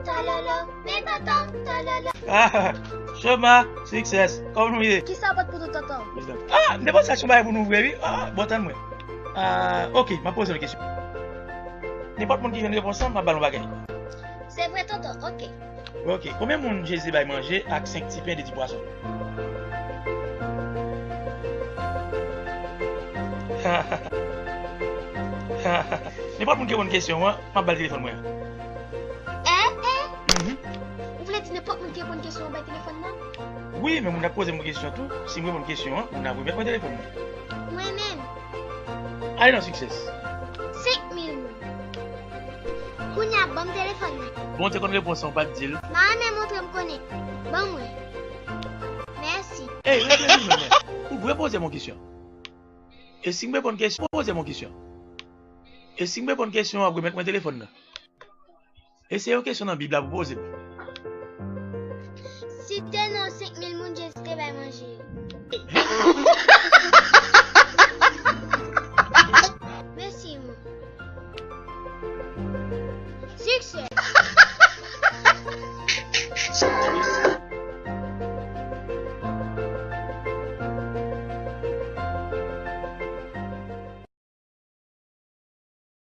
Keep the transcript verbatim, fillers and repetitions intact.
Tololo, men tonton, tololo. Ah, Choma, Success, kòman nou ye? Kisa w pot pou nou, tonton? Ah, m te panse a se yon bagay pou nou vre, wi. Ah, bon, tann mwen. Ah, ok, m ap poze yon kesyon. Nenpòt moun ki jwenn repons lan, m ap ba l yon bagay. Se vre, tonton, ok. Ok, konbyen moun Jezi te bay manje ak senk ti pen e de ti pwason? Nenpòt moun ki reponn kesyon an, m ap ba l telefòn mwen an. Eh, eh. Mhm. Ou vle di nenpòt moun ki reponn kesyon an bay telefòn nan? Wi, men moun nan ap poze m kesyon tou. Si m reponn kesyon an, moun nan ap remèt mwen telefòn mwen. Mwen menm. Ale non, Success. Senk mil moun. Kounye a, ban m telefòn nan. Bon, ou te konn repons lan, ou pa t di l. M a renmen montre m konnen. Ban mwen. Mèsi. Ey, rete li menm. Ou dwe poze m yon kesyon. E si m reponn kesyon, poze m yon kesyon. E si m reponn kesyon an, w ap remèt mwen telefòn nan. E se yon kesyon nan Bib la pou poze m. Site non senk mil moun Jezi te bay manje yo. Mèsi, moun. Siksè.